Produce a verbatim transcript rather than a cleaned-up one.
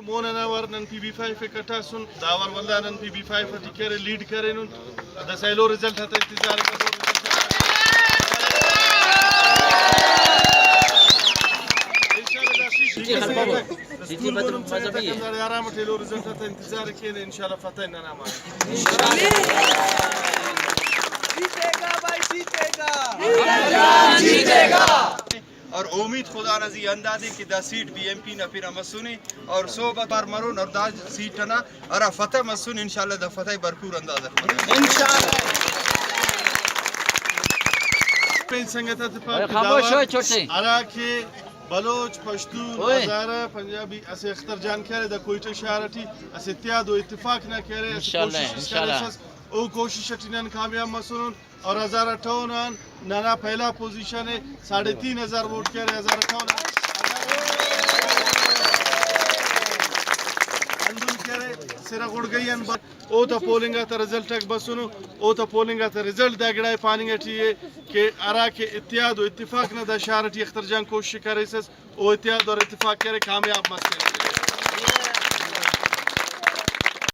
مون ئنا وار نن پی be five ءِ کٹاسن، دا وار ولدا نن پی بی فائیو ٹی کرے، لیڈ کرینن۔ داسہ ایلو رزلٹ آتا انتظار ءِ۔ انشاءاللہ دا شیشہ جی، خان بابا۔ جی، جی، بدر مذہبی ہے۔ ہنداڑے آرام اٹ ایلو رزلٹ آتا انتظار ءِ کینہ، انشاءاللہ فتح ننا مان۔ جیتے گا بھائی، جیتے گا۔ اور امید خدا نا زی اندازے کہ دا سیٹ بی ایم پی نا پن آ مسنے اور صحبت بار مرون اور دا سیٹ ئنا ہرا فتح مسن، انشاءاللہ دا فتح ءِ بھرپور انداز اٹ مسنے۔ انشاءاللہ۔ پین سنگت آتے پاک کہ خاموش داوڑ ہو چھوٹے۔ ہرا کہ بلوچ، پشتون، اوئے۔ ہزارہ، پنجابی اسہ اختر جان کرے دا کوئٹہ شار ٹی اسہ اتحاد و اتفاق نا کرے، اسہ انشاءاللہ، کوشش اس انشاءاللہ۔ کریسس۔ او کوشش ٹی نن کامیاب مسنن۔ اور ہزارہ ٹاؤن آن ننا پہلا پوزیشن ءِ، ساڑھے تین ہزار ووٹ کرے ہزارہ ٹاؤن آن۔ ہندن کرے سرغڑگئی آن ب-، اوتا پولنگ آتا رزلٹ آک بسنو، اوتا پولنگ آتا رزلٹ دا گڑا ءِ پاننگ ٹی ءِ کہ ہرا کہ اتحاد و اتفاق نا دا شار ٹی اختر جان کوشش کریسس، او اتحاد اور اتفاق کرے کامیاب مسنے۔